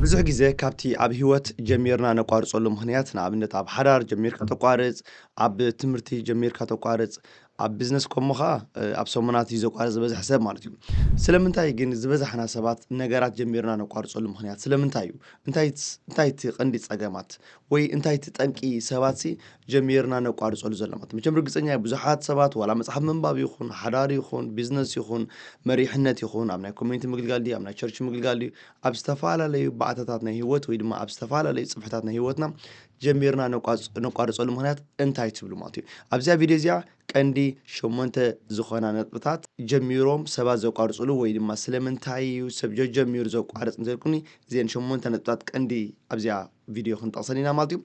ብዙሕ ግዜ ካብቲ ኣብ ህይወት ጀሚርና ነቋርጸሉ ምኽንያት፣ ንኣብነት ኣብ ሓዳር ጀሚርካ ተቋርጽ፣ ኣብ ትምህርቲ ጀሚርካ ተቋርጽ፣ ኣብ ቢዝነስ ከምኡ ኸኣ ኣብ ሰሙናት እዩ ዘቋርጽ ዝበዝሕ ሰብ ማለት እዩ። ስለምንታይ ግን ዝበዛሕና ሰባት ነገራት ጀሚርና ነቋርጸሉ ምኽንያት ስለምንታይ እዩ? እንታይ እንታይ እቲ ቀንዲ ጸገማት ወይ እንታይ እቲ ጠንቂ ሰባትሲ ጀሚርና ነቋርጸሉ ዘሎ ማለት? መቸም ርግጸኛ እየ ብዙሓት ሰባት ዋላ መጽሓፍ ምንባብ ይኹን ሓዳር ይኹን ቢዝነስ ይኹን መሪሕነት ይኹን ኣብ ናይ ኮሚኒቲ ምግልጋል ድዩ ኣብ ናይ ቸርች ምግልጋል ድዩ ኣብ ዝተፈላለዩ ባእታታት ናይ ህይወት ወይ ድማ ኣብ ዝተፈላለዩ ጽፍሕታት ናይ ህይወትና ጀሚርና ነቋርጸሉ ምኽንያት እንታይ ትብሉ ማለት እዩ? ኣብዚኣ ቪድዮ እዚኣ ቀንዲ ሸሞንተ ዝኾና ነጥብታት ጀሚሮም ሰባት ዘቋርጽሉ ወይ ድማ ስለምንታይ እዩ ሰብ ጀጀሚሩ ዘቋርጽ እንተልኩኒ እዚአን ሸሞንተ ነጥብታት ቀንዲ ኣብዚኣ ቪድዮ ክንጠቕሰን ኢና ማለት እዩ።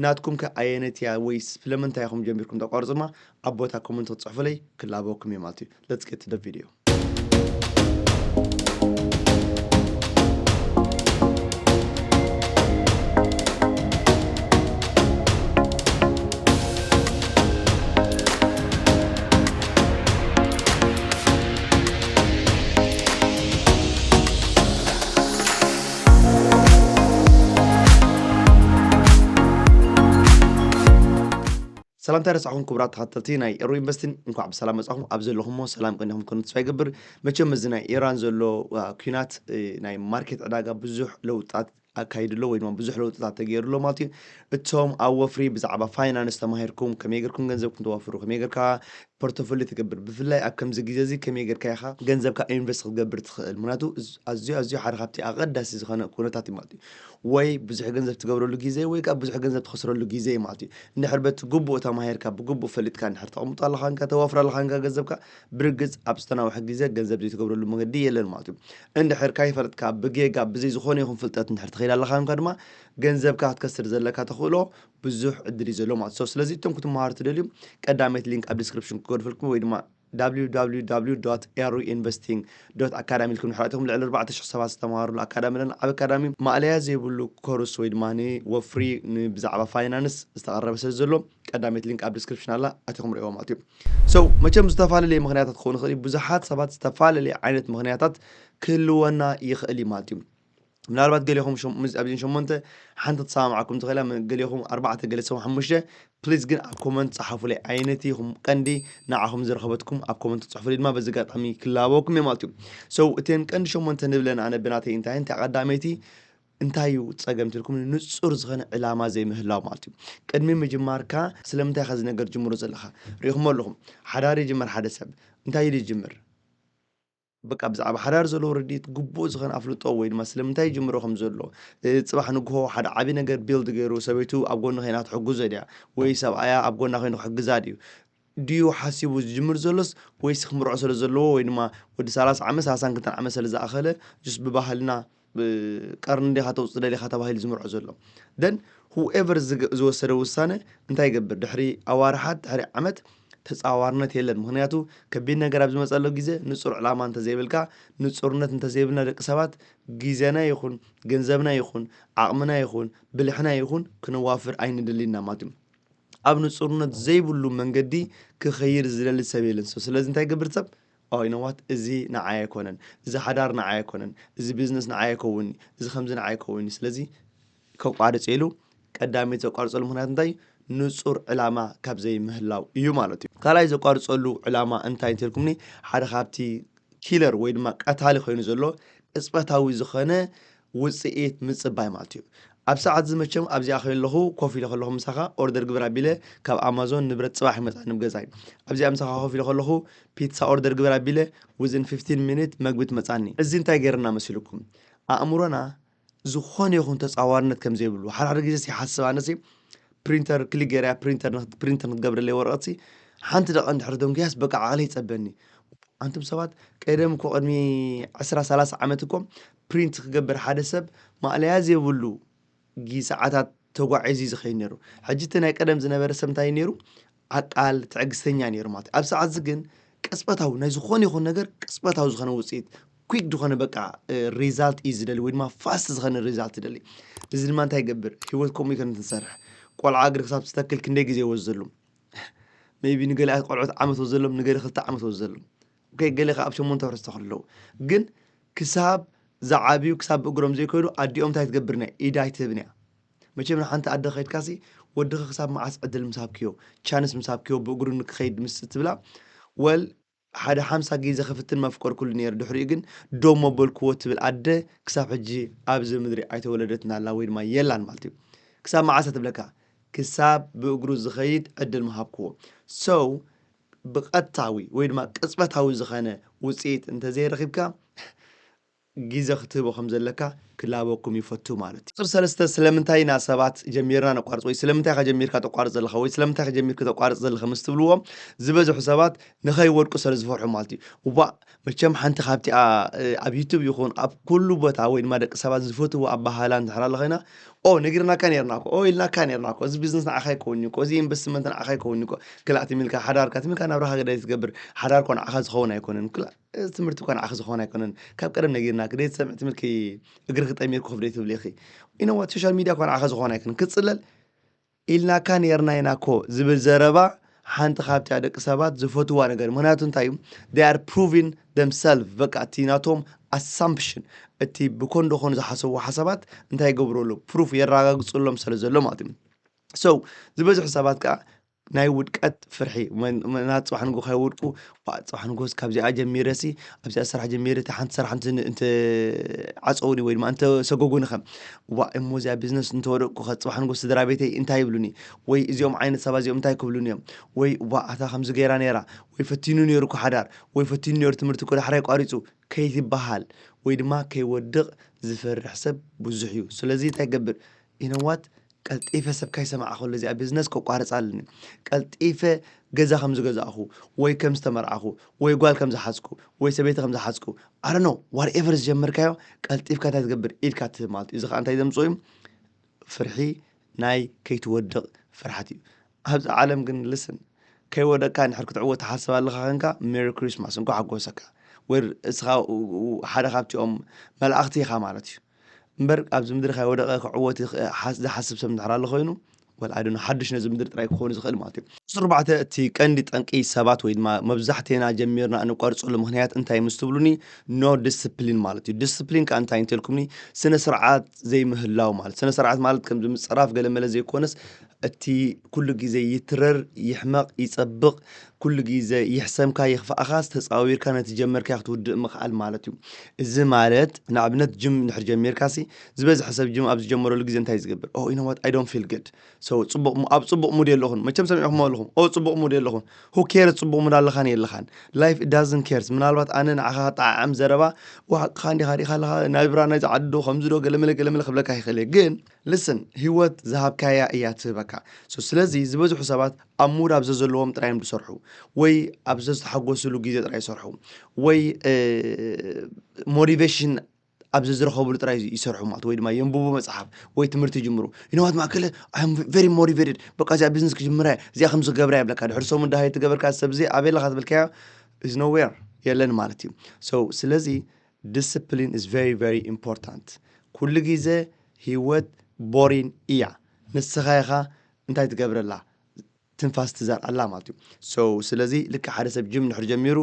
ናትኩም ከ ኣየነት እያ ወይ ስለምንታይ ኢኹም ጀሚርኩም ተቋርጹ ድማ ኣብ ቦታ ኮመንት ክትጽሕፉለይ ክላበወኩም እየ ማለት እዩ። Let's get to the video። ሰላምታ ረሳዕኹም ክቡራት ተኸተልቲ ናይ ኤሩ ኢንቨስቲን እንኳዕ ብሰላም መጻኹም። ኣብ ዘለኹሞ ሰላም ቀኒኹም ክኑ ተስፋ ይገብር። መቸም እዚ ናይ ኢራን ዘሎ ኩናት ናይ ማርኬት ዕዳጋ ብዙሕ ለውጣት ኣካይዱ ኣሎ ወይ ድማ ብዙሕ ለውጥታት ተገይሩ ኣሎ ማለት እዩ። እቶም ኣብ ወፍሪ ብዛዕባ ፋይናንስ ተማሂርኩም ከመይ ገርኩም ገንዘብኩም ተዋፍሩ ከመይ ገርካ ፖርቶፎሊ ትገብር ብፍላይ ኣብ ከምዚ ግዜ እዚ ከመይ ገርካ ኢኻ ገንዘብካ ኢንቨስት ክትገብር ትኽእል ምክንያቱ ኣዝዩ ኣዝዩ ሓደ ካብቲ ኣቐዳሲ ዝኾነ ኩነታት እዩ ማለት እዩ። ወይ ብዙሕ ገንዘብ ትገብረሉ ግዜ ወይ ከዓ ብዙሕ ገንዘብ ትኸስረሉ ግዜ እዩ ማለት እዩ። እንድሕር በቲ ግቡእ ተማሂርካ ብግቡእ ፈሊጥካ እንድሕር ተቐምጦ ኣለኻ ንካ ተዋፍር ኣለኻ ንካ ገንዘብካ ብርግጽ ኣብ ዝተናውሐ ግዜ ገንዘብ ዘይትገብረሉ መንገዲ የለን ማለት እዩ። እንድሕር ካይፈለጥካ ብጌጋ ብዘይ ዝኾነ ይኹን ፍልጠት እንድሕር ትኸይድ ኣለኻ ንካ ድማ ገንዘብካ ክትከስር ዘለካ ተኽእሎ ብዙሕ ዕድል እዩ ዘሎ ማለት እዩ። ስለዚ እቶም ክትመሃሩ ትደልዩ ቀዳመይቲ ሊንክ ኣብ ዲስክሪፕሽን ክገድፈልኩም ወይ ድማ www ሩ ኢንቨስቲንግ ዶት ኣካዳሚ ኢልኩም ንሕራእትኩም ልዕሊ ኣርባዕተ ሽሕ ሰባት ዝተምሃሩሉ ኣካዳሚ ኣለና። ኣብ ኣካዳሚ ማእለያ ዘይብሉ ኮርስ ወይ ድማ ወፍሪ ብዛዕባ ፋይናንስ ዝተቐረበ ስለ ዘሎ ቀዳመይቲ ሊንክ ኣብ ዲስክሪፕሽን ኣላ ኣቲኹም ርእዎ ማለት እዩ። So መቸም ዝተፈላለየ ምኽንያታት ክኾኑ ይኽእል ብዙሓት ሰባት ዝተፈላለየ ዓይነት ምኽንያታት ክህልወና ይኽእል እዩ ማለት እዩ። ምናልባት ገሊኹም ኣብዚ ሸሞንተ ሓንቲ ትሰማምዓኩም ትኽእላ ገሊኹም ኣርባዕተ ገለ ሰው ሓሙሽተ ፕሊዝ ግን ኣብ ኮመንት ጸሓፉለይ ኣየነይቲ ኢኹም ቀንዲ ንዓኹም ዝረኸበትኩም ኣብ ኮመንት ጽሕፉለይ ድማ በዚ ኣጋጣሚ ክላበወኩም እየ ማለት እዩ። So እተን ቀንዲ ሸሞንተ ንብለን ኣነ ብናተይ እንታይ እንታይ ቀዳመይቲ እንታይ እዩ ጸገም ትልኩም ንጹር ዝኾነ ዕላማ ዘይምህላው ማለት እዩ። ቅድሚ ምጅማርካ ስለምንታይ ኢኻ እዚ ነገር ጅምሮ ዘለኻ ሪኢኹሞ ኣለኹም። ሓዳር ይጅምር ሓደ ሰብ እንታይ ኢሉ ይጅምር በቃ ብዛዕባ ሓዳር ዘለዎ ርድኢት ግቡእ ዝኾነ ኣፍልጦ ወይ ድማ ስለምንታይ ይጅምሮ ከም ዘሎ ጽባሕ ንግሆ ሓደ ዓቢ ነገር ቢልድ ገይሩ ሰበይቱ ኣብ ጎኒ ኮይና ትሕግዞ ድያ ወይ ሰብኣያ ኣብ ጎና ኮይኑ ክሕግዛ ድዩ ድዩ ሓሲቡ ዝጅምር ዘሎስ ወይስ ክምርዖ ስለ ዘለዎ ወይ ድማ ወዲ ሰላሳ ዓመት ሰላሳን ክልተን ዓመት ስለ ዝኣኸለ ጅስ ብባህልና ቀርኒ እንዲኻ ተውፅእ ደሊኻ ተባሂሉ ዝምርዖ ዘሎ then whoever ዝወሰደ ውሳነ እንታይ ይገብር ድሕሪ ኣዋርሓት ድሕሪ ዓመት ተፃዋርነት የለን ምክንያቱ ከቢድ ነገር ኣብ ዝመፀሎ ግዜ ንፁር ዕላማ እንተዘይብልካ ንፁርነት እንተዘይብልና ደቂ ሰባት ግዜና ይኹን ገንዘብና ይኹን ዓቕምና ይኹን ብልሕና ይኹን ክነዋፍር ኣይንደሊና ማለት እዩ ኣብ ንፁርነት ዘይብሉ መንገዲ ክኸይድ ዝደሊ ሰብ የለን ስለዚ እንታይ ይገብር ሰብ ኦይ ነዋት እዚ ንዓይ ኣይኮነን፣ እዚ ሓዳር ንዓይ ኣይኮነን፣ እዚ ቢዝነስ ንዓይ ኣይከውንኒ፣ እዚ ከምዚ ንዓይ ኣይከውንኒ፣ ስለዚ ከቋርፅ ኢሉ ቀዳመይቲ ዘቋርፀሉ ምኽንያት እንታይ እዩ? ንፁር ዕላማ ካብ ዘይምህላው እዩ ማለት እዩ። ካልኣይ ዘቋርፀሉ ዕላማ እንታይ እንተልኩምኒ ሓደ ካብቲ ኪለር ወይ ድማ ቀታሊ ኮይኑ ዘሎ ቅፅበታዊ ዝኾነ ውፅኢት ምፅባይ ማለት እዩ። ኣብ ሰዓት እዚ መቸም ኣብዚኣ ከለኹ ኮፍ ኢለ ከለኹ ምሳኻ ኦርደር ግበር ኣቢለ ካብ ኣማዞን ንብረት ፅባሕ ይመፃ ንብ ገዛይ ኣብዚኣ ምሳኻ ኮፍ ኢለ ከለኹ ፒትሳ ኦርደር ግበር ኣቢለ within fifteen ሚኒት መግቢ ትመፃኒ እዚ እንታይ ገይርና መሲልኩም ኣእምሮና ዝኾነ ይኹን ተፃዋርነት ከም ዘይብሉ ሓደ ሓደ ግዜ ይሓስብ ኣነሲ ፕሪንተር ክሊክ ገይረ ፕሪንተር ፕሪንተር ንክትገብረለይ ወረቐት ሓንቲ ደቐ እንድሕር ደንጉያስ በቃ ዓቕለ ይፀበኒ ኣንቱም ሰባት ቀደም እኮ ቅድሚ ዕስራ ሰላሳ ዓመት እኮ ፕሪንት ክገብር ሓደ ሰብ ማእለያ ዘይብሉ ሰዓታት ተጓዒዙ ዝኸይድ ነይሩ። ሕጂ እቲ ናይ ቀደም ዝነበረ ሰብ እንታይ ነይሩ? ዓቃል፣ ትዕግስተኛ ነይሩ ማለት እዩ። ኣብ ሰዓት እዚ ግን ቅፅበታዊ ናይ ዝኾነ ይኹን ነገር ቅፅበታዊ ዝኾነ ውፅኢት quick ዝኾነ በቃ result እዩ ዝደሊ ወይ ድማ fast ዝኾነ result ይደሊ። እዚ ድማ እንታይ ይገብር? ህይወት ከምኡ ይኮነ ትንሰርሕ። ቆልዓ እግሪ ክሳብ ትስተክል ክንደይ ግዜ ይወስደሉ? maybe ንገለ ቆልዑት ዓመት ወዘሎም ንገለ ክልተ ዓመት ወዘሎም okay ገለ ከኣ ኣብ ሸሞንተ ወርሒ ዝተኸሉ ኣለዉ ግን ክሳብ ዝዓብዩ ክሳብ ብእግሮም ዘይከዱ ኣዲኦም እንታይ ትገብር? ናይ ኢዳ ኣይትህብን እያ። መቸም ንሓንቲ ኣደ ከይድካሲ ወድኺ ክሳብ መዓስ ዕድል ምስ ሃብክዮ፣ ቻንስ ምስ ሃብክዮ ብእግሩ ንክኸይድ ምስ ትብላ፣ ወል ሓደ ሓምሳ ግዜ ክፍትን መፍቀርኩሉ ነይሩ፣ ድሕሪኡ ግን ደው መበልክዎ ትብል ኣደ ክሳብ ሕጂ ኣብዚ ምድሪ ኣይተወለደትን ኣላ ወይ ድማ የላን ማለት እዩ። ክሳብ መዓስ ትብለካ? ክሳብ ብእግሩ ዝኸይድ ዕድል ምሃብክዎ። So ብቐጥታዊ ወይ ድማ ቅጽበታዊ ዝኾነ ውጽኢት እንተዘይረኺብካ፣ ግዜ ክትህቦ ከም ዘለካ ክላበኩም ይፈቱ ማለት እዩ። ቁጽሪ ሰለስተ፣ ስለምንታይ ኢና ሰባት ጀሚርና ነቋርጽ ወይ ስለምንታይ ኢኻ ጀሚርካ ተቋርጽ ዘለኻ ወይ ስለምንታይ ኢኻ ጀሚርካ ተቋርጽ ዘለኻ ምስ ትብልዎም፣ ዝበዝሑ ሰባት ንኸይወድቁ ስለ ዝፈርሑ ማለት እዩ። ዋእ መቸም ሓንቲ ካብቲ ኣብ ዩቱብ ይኹን ኣብ ኩሉ ቦታ ወይ ድማ ደቂ ሰባት ዝፈትዎ ኣባሃላ እንድሕር ኣለ ኮይና፣ ኦ ነጊርናካ ነርና እኮ፣ ኦ ኢልናካ ነርና እኮ፣ እዚ ቢዝነስ ንዓኻ ይከውን እዩ እኮ፣ እዚ ኢንቨስትመንት ንዓኻ ይከውን እዩ እኮ፣ ክላእ ትም ኢልካ ሓዳርካ ትም ኢልካ ናብራኻ ገዳይ ትገብር፣ ሓዳር እኮ ንዓኻ ዝኸውን ኣይኮነን፣ ክላእ እዚ ትምህርቲ እኮ ንዓኻ ዝኸውን ኣይኮነን፣ ካብ ቀደም ነጊርና ክደይ ትሰምዕ ትም ኢልኪ እግርኺ ጠሚርኩ ክብደይ ትብሊ ኢኺ፣ ኢነዋት ሶሻል ሚድያ እኮ ንዓኻ ዝኸውን ኣይኮነን፣ ክትጽለል ኢልናካ ነርና ኢና እኮ ዝብል ዘረባ ሓንቲ ካብቲ ደቂ ሰባት ዝፈትዋ ነገር። ምክንያቱ እንታይ እዩ? They are proving themselves። በቃ እቲ ናቶም ኣሳምፕሽን፣ እቲ ብኮን ደኾኑ ዝሓሰብዎ ሓሳባት እንታይ ይገብሩ ኣለዉ? ፕሩፍ የረጋግጹሎም ስለ ዘሎ ማለት እዩ። So ዝበዝሑ ሰባት ከዓ ናይ ውድቀት ፍርሒ፣ መን- መን- ናብ ፅባሕ ንጎ ከይወድቁ፣ ዋ ፅባሕ ንጎስ ካብዚኣ ጀሚረሲ ኣብዚኣ ስራሕ ጀሚረ እቲ ሓንቲ ስራሕ እንተ- እንተ ዓፀውኒ ወይ ድማ እንተ ሰጎጉኒ ከ፣ ዋ እሞ እዚኣ ቢዝነስ እንተወደቅኩ ከ ፅባሕ ንጎ ስድራ ቤተይ እንታይ ይብሉኒ? ወይ እዚኦም ዓይነት ሰባት እዚኦም እንታይ ክብሉኒ እዮም? ወይ ዋ ኣታ ከምዚ ገይራ ነይራ፣ ወይ ፈቲኑ ነይሩ እኮ ሓዳር፣ ወይ ፈቲኑ ነይሩ ትምህርቲ እኮ ዳሕራይ ቋሪፁ ከይትበሃል ወይ ድማ ከይወድቕ ዝፈርሕ ሰብ ብዙሕ እዩ። ስለዚ እንታይ ይገብር? ኢነዋት ቀልጢፈ ሰብ ካይሰማዕ ከሎ እዚኣ ቢዝነስ ከቋርፃ ኣለኒ። ቀልጢፈ ገዛ ከም ዝገዛእኹ ወይ ከም ዝተመርዓኹ ወይ ጓል ከም ዝሓዝኩ ወይ ሰበይቲ ከም ዝሓዝኩ ኣረኖ ዋትኤቨር ዝጀመርካዮ ቀልጢፍካ እንታይ ትገብር ኢድካ ትህብ ማለት እዩ። እዚ ከዓ እንታይ ዘምፅኦ እዩ? ፍርሒ ናይ ከይትወድቕ ፍርሓት እዩ። ኣብዚ ዓለም ግን ልስን ከይወደቅካ እንድሕር ክትዕወት ትሓስብ ኣለኻ ኮንካ ሜሪ ክሪስማስ እንኳ ሓጎሰካ ወይ እስኻ ሓደ ካብቲኦም መላእኽቲ ኢኻ ማለት እዩ። እምበር ኣብዚ ምድሪ ከይወደቐ ክዕወት ዝሓስብ ሰብ እንድሕር ኣሎ ኮይኑ ወል ኣይ ሓዱሽ ነዚ ምድሪ ጥራይ ክኸውን ዝኽእል ማለት እዩ። ቁፅሪ ኣርባዕተ እቲ ቀንዲ ጠንቂ ሰባት ወይ ድማ መብዛሕቴና ጀሚርና እንቋርፀሉ ምክንያት እንታይ ምስ ትብሉኒ ኖ ዲስፕሊን ማለት እዩ። ዲስፕሊን ከዓ እንታይ እንተልኩምኒ ስነ ስርዓት ዘይምህላው ማለት ስነ ስርዓት ማለት ከምዚ ምፅራፍ ገለመለ ዘይኮነስ እቲ ኩሉ ግዜ ይትረር ይሕመቕ ይፀብቕ ኩሉ ግዜ ይሕሰምካ ይኽፍኣኻ ዝተፃዊርካ ነቲ ጀመርካዮ ክትውድእ ምኽኣል ማለት እዩ። እዚ ማለት ንኣብነት ጅም እንድሕር ጀሚርካሲ ዝበዝሐ ሰብ ጅም ኣብ ዝጀመረሉ ግዜ እንታይ ዝገብር? ኦ you know what I don't feel good so ፅቡቕ ኣብ ፅቡቕ ሙድ የለኹን መቸም ሰሚዕኹም ኣለኹም ኦ ፅቡቕ ሙድ የለኹን who cares ፅቡቕ ሙድ ኣለኻን የለኻን life doesn't cares ምናልባት ኣነ ንዓኻ ጠዓዕም ዘረባ ዋሓቅኻ እንዲኻ ዲኻ ኣለኻ ናይ ብራ ናይ ዝዓዲ ዶ ከምዚ ዶ ገለመለ ገለመለ ክብለካ ይኽእል እየ ግን ልስን ህይወት ዝሃብካያ እያ ትህበካ so ስለዚ ዝበዝሑ ሰባት ኣብ ሙድ ኣብ ዘዘለዎም ጥራይ እዮም ዝሰርሑ ወይ ኣብ ዘዝተሓጎስሉ ግዜ ጥራይ ይሰርሑ ወይ ሞቲቬሽን ኣብ ዘዝረኸብሉ ጥራይ ይሰርሑ ማለት ወይ ድማ የንብቡ መፅሓፍ ወይ ትምህርቲ ይጅምሩ ይነዋት ማእከለ I'm very motivated በቃ እዚኣ ቢዝነስ ክጅምራ እዚኣ ከም ዝገብራ ይብለካ ድሕሪ ሰሙን ዳሃይ ትገበርካ ሰብ እዚ ኣበይ ኣለካ ትብልካዮ is nowhere የለን ማለት እዩ so ስለዚ discipline is very very important ኩሉ ግዜ ህይወት ቦሪን እያ ንስኻ ኢኻ እንታይ ትገብረላ ትንፋስ ትዘርኣላ ማለት እዩ so ስለዚ ልክ ሓደ ሰብ ጅም እንድሕር ጀሚሩ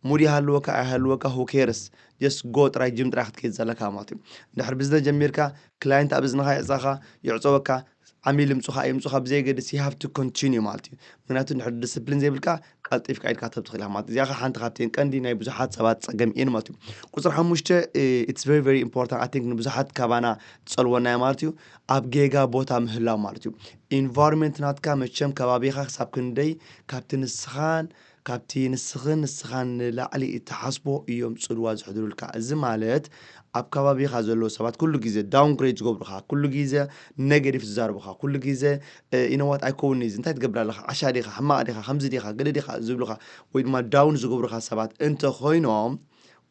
ሙድ ይሃልወካ ኣይሃልወካ who cares just go ጥራይ ጅም ጥራይ ክትከይድ ዘለካ ማለት እዩ እንድሕር ብዝነስ ጀሚርካ ክላይንት ኣብ እዝንኻ ይዕፃኻ ይዕፀወካ ዓሚል ይምፁኻ ኣይምፁኻ ብዘየገድስ you have to continue ማለት እዩ ምክንያቱ እንድሕር ዲስፕሊን ዘይብልካ ቀልጢፍካ ኢድካ ትህብ ትኽእል ኢኻ ማለት እዚኣ ሓንቲ ካብተን ቀንዲ ናይ ብዙሓት ሰባት ፀገም እየን ማለት እዩ ቁፅሪ ሓሙሽተ it's very very important I think ንብዙሓት ካባና ዝፀልወና ማለት እዩ ኣብ ጌጋ ቦታ ምህላው ማለት እዩ ኢንቫይሮንመንት ናትካ መቸም ከባቢኻ ክሳብ ክንደይ ካብቲ ንስኻን ካብቲ ንስኽን ንስኻን ንላዕሊ እትሓስቦ እዮም ፅልዋ ዝሕድሩልካ እዚ ማለት ኣብ ከባቢኻ ዘለዉ ሰባት ኩሉ ግዜ downgrade ዝገብሩኻ ኩሉ ግዜ negative ዝዛርቡኻ ኩሉ ግዜ you know what ኣይከውን እዚ እንታይ ትገብር ኣለኻ ዓሻ ዲኻ ሕማቕ ዲኻ ከምዚ ዲኻ ገለ ዲኻ ዝብሉኻ ወይ ድማ down ዝገብሩኻ ሰባት እንተኾይኖም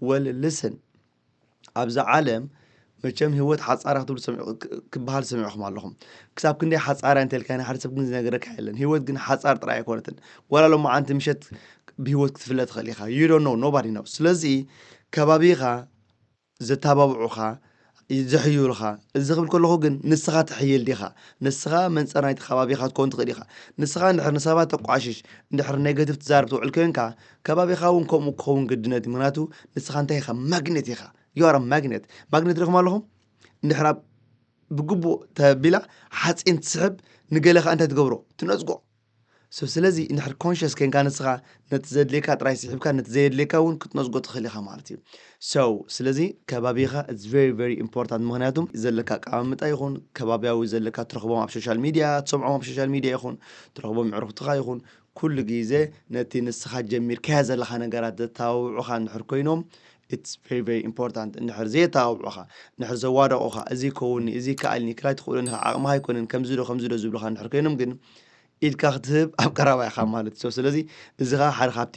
well listen ኣብዚ ዓለም መቸም ህይወት ሓፃራ ክትብሉ ክበሃል ሰሚዕኹም ኣለኹም ክሳብ ክንደይ ሓፃራ እንተልካ ንሓደ ሰብ ግን ዝነገረካ የለን ህይወት ግን ሓፃር ጥራይ ኣይኮነትን ዋላ ሎማዓንቲ ምሸት ብህይወት ክትፍለ ትኽእል ኢኻ you don't know nobody knows ስለዚ ከባቢኻ ዘተባብዑኻ ዘሕይሉኻ እዚ ክብል ከለኹ ግን ንስኻ ትሕይል ዲኻ ንስኻ መንፀር ናይቲ ከባቢኻ ትከውን ትኽእል ኢኻ ንስኻ እንድሕር ንሰባት ተቋሽሽ እንድሕር ኔጋቲቭ ትዛረብ ትውዕል ኮይንካ ከባቢኻ እውን ከምኡ ክኸውን ግድነት እዩ ምክንያቱ ንስኻ እንታይ ኢኻ ማግኔት ኢኻ you are a magnet። ማግኔት ርኢኹም ኣለኹም? እንድሕር ኣብ ብግቡእ ተቢላ ሓፂን ትስሕብ፣ ንገለ ከዓ እንታይ ትገብሮ? ትነፅጎ። So ስለዚ እንድሕር conscious ኮንካ ንስኻ ነቲ ዘድልየካ ጥራይ ስሒብካ ነቲ ዘየድልየካ እውን ክትነፅጎ ትኽእል ኢኻ ማለት እዩ። So ስለዚ ከባቢኻ it's very very important። ምክንያቱ ዘለካ ኣቀማምጣ ይኹን ከባቢያዊ ዘለካ ትረኽቦም ኣብ social media ትሰምዖም ኣብ social media ይኹን ትረኽቦም ኣዕሩኽትኻ ይኹን ኩሉ ግዜ ነቲ ንስኻ ጀሚርካዮ ዘለኻ ነገራት ዘተባብዑኻ እንድሕር ኮይኖም it's very very important። እንድሕር ዘየተባብዑኻ እንድሕር ዘዋደቑኻ እዚ ይከውንኒ እዚ ይከኣልኒ ክላይ ትኽእሉኒ ዓቕምኻ ኣይኮነን ከምዚ ዶ ከምዚ ዶ ዝብሉኻ እንድሕር ኮይኖም ግን ኢድካ ክትህብ ኣብ ቀረባ ኢኻ ማለት እዩ። ስለዚ እዚ ኸዓ ሓደ ካብቲ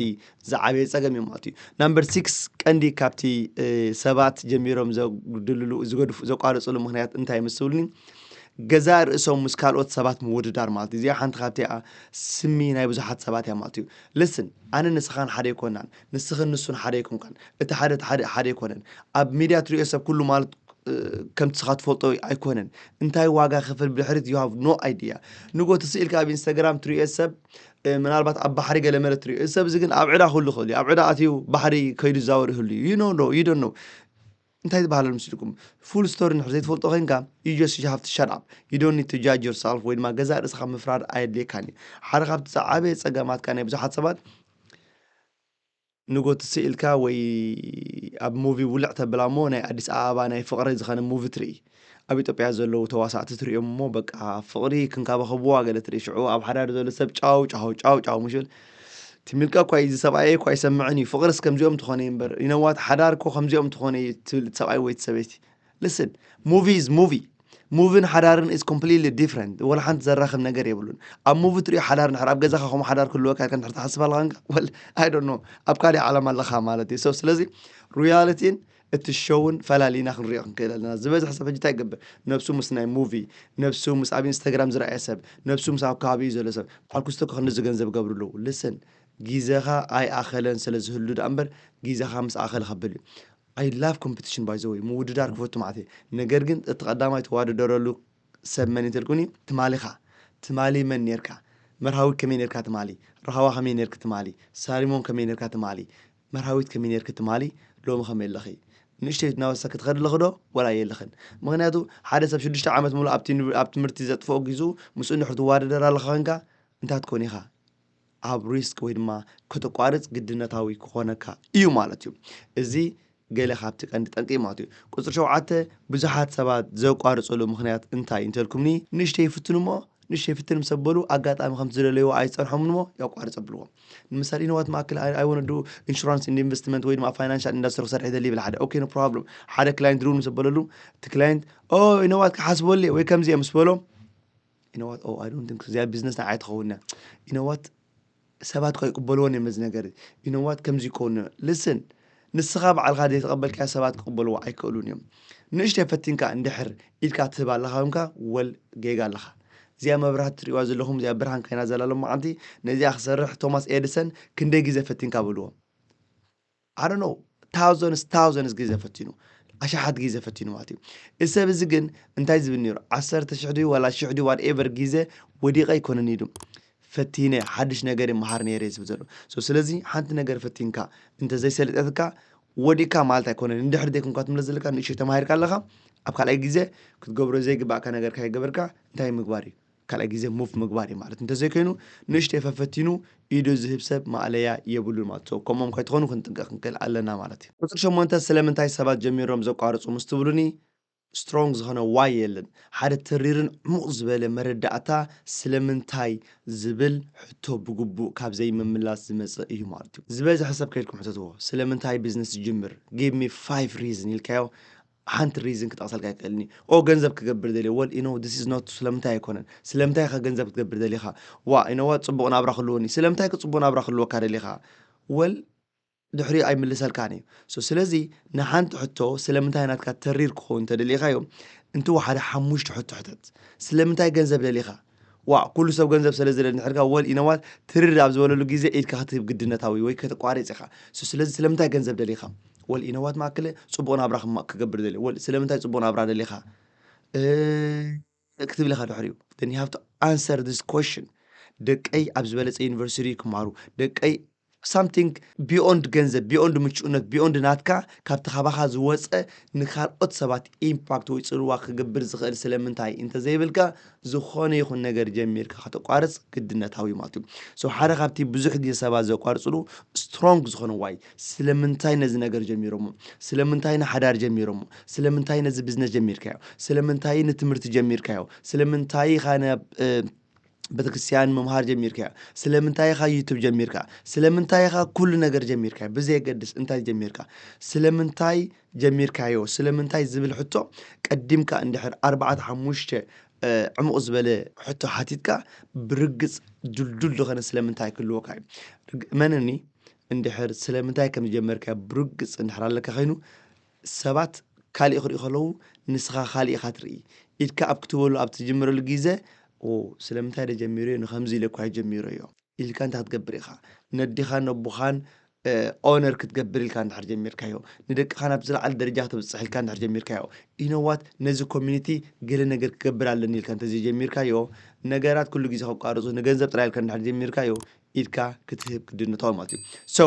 ዝዓበየ ፀገም እዩ ማለት እዩ። ናምበር ሲክስ ቀንዲ ካብቲ ሰባት ጀሚሮም ዘጉድልሉ ዘቋርፅሉ ምክንያት እንታይ ምስ ትብሉኒ ገዛእ ርእሶም ምስ ካልኦት ሰባት ምውድዳር ማለት እዩ። እዚኣ ሓንቲ ካብቲ ስሚ ናይ ብዙሓት ሰባት እያ ማለት እዩ። ልስን ኣነ ንስኻን ሓደ ኣይኮናን፣ ንስኽን ንሱን ሓደ ኣይኮንካን፣ እቲ ሓደ ሓደ ኣይኮነን። ኣብ ሚድያ ትሪኦ ሰብ ኩሉ ማለት ከምቲ ስኻ ትፈልጦ ኣይኮነን። እንታይ ዋጋ ክፍል ብድሕሪት you have no idea። ንጎ ትስኢልካ ኣብ ኢንስታግራም ትሪኦ ሰብ ምናልባት ኣብ ባሕሪ ገለ መለ ትሪኦ ሰብ እዚ ግን ኣብ ዕዳ ክህሉ ይኽእል እዩ። ኣብ ዕዳ ኣትዩ ባሕሪ ከይዱ ዝዛወር ይህሉ እዩ። You know no you don't know እንታይ ዝበሃለል ምስልኩም full story ንድሕር ዘይትፈልጦ ኮይንካ you just have to shut up, you don't need to judge yourself ወይ ድማ ገዛእ ርእስኻ ምፍራድ ኣየድልየካን እዩ። ሓደ ካብቲ ዝዓበየ ፀገማትካ ናይ ብዙሓት ሰባት ንጎ ትስኢልካ ወይ ኣብ ሙቪ ውልዕ ተብላ እሞ ናይ ኣዲስ ኣበባ ናይ ፍቕሪ ዝኾነ ሙቪ ትርኢ። ኣብ ኢትዮጵያ ዘለዉ ተዋሳእቲ ትሪኦም እሞ በቃ ፍቕሪ ክንካባኸብዋ ገለ ትርኢ። ሽዑ ኣብ ሓዳር ዘሎ ሰብ ጫው ጫው ጫው ጫው ምሽል ትሚልካ እኳ እዚ ሰብኣየ እኳ ኣይሰምዕን እዩ። ፍቕርስ ከምዚኦም ትኾነ እምበር you know what ሓዳር እኮ ከምዚኦም ትኾነ እዩ ትብል እቲ ሰብኣይ ወይ እቲ ሰበይቲ። Listen, movie is movie. ሙቪን ሓዳርን is completely different። ወላ ሓንቲ ዘራኽብ ነገር የብሉን። ኣብ ሙቪ ትሪኦ ሓዳር ንድሕር ኣብ ገዛኻ ከምኡ ሓዳር ክህልወካ ኢልካ እንድሕር ትሓስብ ኣለኻ እንካ well I don't know ኣብ ካሊእ ዓለም ኣለኻ ማለት እዩ። So ስለዚ ሪያሊቲን እቲ ሾውን ፈላሊና ክንሪኦ ክንክእል ኣለና። ዝበዝሕ ሰብ ሕጂ እንታይ ይገብር? ነብሱ ምስ ናይ ሙቪ፣ ነብሱ ምስ ኣብ ኢንስታግራም ዝረኣየ ሰብ፣ ነብሱ ምስ ኣብ ከባቢኡ ዘሎ ሰብ ሓልኩስቶ ክንዚ ገንዘብ ገብርሉ። Listen ግዜኻ ኣይኣኸለን ስለ ዝህሉ ደኣ እምበር ግዜኻ ምስ ኣኸለ ከብል እዩ። I love competition by the way ምውድዳር ክፈቱ ማለት እየ። ነገር ግን እቲ ቀዳማይ ተዋደደረሉ ሰብ መን እንተልኩኒ ትማሊኻ። ትማሊ መን ኔርካ? መርሃዊት ከመይ ኔርካ ትማሊ? ረሃዋ ከመይ ኔርክ ትማሊ? ሳሪሞን ከመይ ኔርካ ትማሊ? መርሃዊት ከመይ ኔርክ ትማሊ? ሎሚ ከመይ ኣለኺ? ንእሽተይ እናወሰኪ ትኸዲ ኣለኺ ዶ ወላ የለኽን? ምኽንያቱ ሓደ ሰብ ሽዱሽተ ዓመት ሙሉእ ኣብቲ ዩኒቨ- ኣብ ትምህርቲ ዘጥፍኦ ግዚኡ ምስኡ እንድሕር ትዋደደር ኣለኻ ኮንካ እንታይ ትኮን ኢኻ? ኣብ ሪስክ ወይ ድማ ከተቋርፅ ግድነታዊ ክኾነካ እዩ ማለት እዩ። እዚ ገለ ካብቲ ቀንዲ ጠንቂ እዩ ማለት እዩ። ቁፅሪ ሸውዓተ ብዙሓት ሰባት ዘቋርፅሉ ምክንያት እንታይ እንተልኩምኒ ንእሽተይ ይፍትኑ እሞ ንእሽተይ ፍትን ምስ ኣበሉ ኣጋጣሚ ከምቲ ዝደለይዎ ኣይፀንሖምን እሞ የቋርፅ ኣብልዎ። ንምሳሌ you know what ማእከል I want to do insurance and investment ወይ ድማ financial industry ክሰርሕ ይደሊ ይብል ሓደ okay no problem ሓደ client ርኡ ምስ ኣበለሉ እቲ client oh you know what ክሓስበሉ እየ ወይ ከምዚ እየ ምስ በሎ you know what oh I don't think እዚኣ ቢዝነስ ንዓይ ትኸውን እያ you know what ሰባት እኳ ይቅበልዎን እዮም ነዚ ነገር you know what ከምዚ ይከውን listen ንስኻ ባዕልኻ ዘይተቐበልካዮ ሰባት ክቕበልዎ ኣይክእሉን እዮም። ንእሽተይ ፈቲንካ እንድሕር ኢድካ ትህብ ኣለኻ ኮንካ ወል ጌጋ ኣለኻ። እዚኣ መብራህቲ ትሪእዋ ዘለኹም እዚኣ ብርሃን ኮይና ዘላ ሎማዓንቲ ነዚኣ ክሰርሕ ቶማስ ኤድሰን ክንደይ ግዜ ፈቲንካ በልዎ። I don't know thousands thousands ግዜ ፈቲኑ ኣሽሓት ግዜ ፈቲኑ ማለት እዩ። እዚ ሰብ እዚ ግን እንታይ ዝብል ነይሩ ዓሰርተ ሽሕ ድዩ ዋላ ሽሕ ድዩ whatever ግዜ ወዲቐ ኣይኮነን ኢሉ ፈቲነ ሓድሽ ነገር ይመሃር ነይረ ዝብል ዘሎ so ስለዚ ሓንቲ ነገር ፈቲንካ እንተዘይሰሊጠትካ ወዲእካ ማለት ኣይኮነን እንድሕር ዘይኮንካ ትምለስ ዘለካ ንእሽተይ ተማሂርካ ኣለኻ ኣብ ካልኣይ ግዜ ክትገብሮ ዘይግባእካ ነገር ካይገበርካ እንታይ ምግባር እዩ ካልኣይ ግዜ move ምግባር እዩ ማለት እንተዘይኮይኑ ንእሽተይ ፈፈቲኑ ኢዱ ዝህብ ሰብ ማእለያ የብሉን ማለት so ከምኦም ከይትኾኑ ክንጥንቀቕ ክንክእል ኣለና ማለት እዩ ቁፅሪ ሸሞንተ ስለምንታይ ሰባት ጀሚሮም ዘቋርፁ ምስ ትብሉኒ strong ዝኾነ why የለን ሓደ ተሪርን ዕሙቕ ዝበለ መረዳእታ ስለምንታይ ዝብል ሕቶ ብግቡእ ካብ ዘይምምላስ ዝመፅእ እዩ ማለት እዩ ዝበዝሐ ሰብ ከይድኩም ሕተትዎ ስለምንታይ ቢዝነስ ዝጅምር give me five reason ኢልካዮ ሓንቲ reason ክጠቕሰልካ ኣይክእልኒ ኦ ገንዘብ ክገብር ደልየ well you know this is not ስለምንታይ ኣይኮነን ስለምንታይ ከ ገንዘብ ክትገብር ደሊኻ ዋ you know what ፅቡቕ ናብራ ክህልወኒ ስለምንታይ ከ ፅቡቕ ናብራ ክህልወካ ደሊኻ well ድሕሪኡ ኣይምልሰልካን እዩ so ስለዚ ንሓንቲ ሕቶ ስለምንታይ ናትካ ተሪር ክኸውን እንተደሊኻዮ እንትወሓደ ሓሙሽተ ሕቶ ሕተት ስለምንታይ ገንዘብ ደሊኻ ዋ ኩሉ ሰብ ገንዘብ ስለ ዝደሊ ንሕርካ well you know what ትርር ኣብ ዝበለሉ ግዜ ኢድካ ክትህብ ግድነታዊ ወይ ከተቋርፅ ኢኻ so ስለዚ ስለምንታይ ገንዘብ ደሊኻ well you know what ማእከለ ፅቡቕ ናብራ ክማ- ክገብር ደሊ well ስለምንታይ ፅቡቕ ናብራ ደሊኻ ክትብል ኢኻ ድሕሪኡ then you have to answer this question ደቀይ ኣብ ዝበለፀ ዩኒቨርሲቲ ክማሩ ደቀይ something beyond ገንዘብ፣ beyond ምቹእነት፣ beyond ናትካ፣ ካብቲ ካባኻ ዝወፀ ንካልኦት ሰባት ኢምፓክት ወይ ፅልዋ ክገብር ዝኽእል ስለምንታይ እንተዘይብልካ፣ ዝኾነ ይኹን ነገር ጀሚርካ ከተቋርፅ ግድነታዊ ማለት እዩ። So ሓደ ካብቲ ብዙሕ ግዜ ሰባት ዘቋርፅሉ ስትሮንግ ዝኾነ ዋይ፣ ስለምንታይ ነዚ ነገር ጀሚሮሞ፣ ስለምንታይ ንሓዳር ጀሚሮሞ፣ ስለምንታይ ነዚ ቢዝነስ ጀሚርካዮ፣ ስለምንታይ ንትምህርቲ ጀሚርካዮ፣ ስለምንታይ ኢኻ ናብ ቤተክርስትያን ምምሃር ጀሚርካ፣ ስለምንታይ ኢኻ ዩቱብ ጀሚርካ፣ ስለምንታይ ኢኻ ኩሉ ነገር ጀሚርካ፣ ብዘየገድስ እንታይ ጀሚርካ፣ ስለምንታይ ጀሚርካዮ፣ ስለምንታይ ዝብል ሕቶ ቀዲምካ እንድሕር ኣርባዕተ ሓሙሽተ ዕሙቕ ዝበለ ሕቶ ሓቲትካ፣ ብርግፅ ድልዱል ዝኾነ ስለምንታይ ክህልወካ እዩ። እመነኒ፣ እንድሕር ስለምንታይ ከም ዝጀመርካ ብርግፅ እንድሕር ኣለካ ኮይኑ፣ ሰባት ካሊእ ክሪኡ ከለዉ፣ ንስኻ ካሊእ ኢኻ ትርኢ። ኢድካ ኣብ ክትበሉ ኣብ ትጅምረሉ ግዜ፣ ስለምንታይ ደ ጀሚረዮ፣ ንኸምዚ ኢለ እኳ ጀሚረዮ ኢልካ እንታይ ክትገብር ኢኻ? ነዲኻን ነቦኻን ኦነር ክትገብር ኢልካ እንድሕር ጀሚርካዮ፣ ንደቅኻ ናብ ዝለዓለ ደረጃ ክተብፅሕ ኢልካ እንድሕር ጀሚርካዮ፣ ኢነዋት ነዚ ኮሚኒቲ ገለ ነገር ክገብር ኣለኒ ኢልካ እንተዘይጀሚርካዮ፣ ነገራት ኩሉ ግዜ ከቋርፁ፣ ንገንዘብ ጥራይ ኢልካ እንድሕር ጀሚርካዮ፣ ኢድካ ክትህብ ግድነታዊ ማለት እዩ። So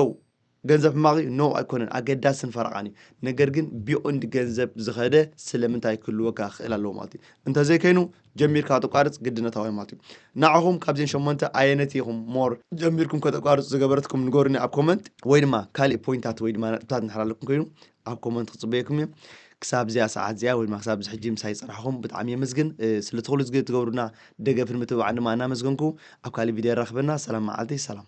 ገንዘብ ሕማቕ እዩ? ኖ ኣይኮነን፣ ኣገዳስን ፈረቓን እዩ። ነገር ግን ቢዮንድ ገንዘብ ዝኸደ ስለምንታይ ክህልወካ ክኽእል ኣለዎ ማለት እዩ። እንተዘይከይኑ ጀሚርካ ተቋርፅ ግድነታዊ ማለት እዩ። ንዓኹም ካብዚን ሸሞንተ ኣየነት ኢኹም ሞር ጀሚርኩም ከተቋርፁ ዝገበረትኩም ንገሩኒ ኣብ ኮመንት፣ ወይ ድማ ካሊእ ፖይንታት ወይ ድማ ነጥብታት እንድሕር ኣለኩም ኮይኑ ኣብ ኮመንት ክፅበየኩም እየ። ክሳብ እዚኣ ሰዓት እዚኣ ወይ ድማ ክሳብ እዚ ሕጂ ምሳይ ዝፀናሕኹም ብጣዕሚ የመስግን። ስለቲ ኩሉ ግዜ ትገብሩና ደገፍን ምትብባዕን ድማ እናመስገንኩ ኣብ ካሊእ ቪድዮ የራኽበና። ሰላም መዓልቲ፣ ሰላም።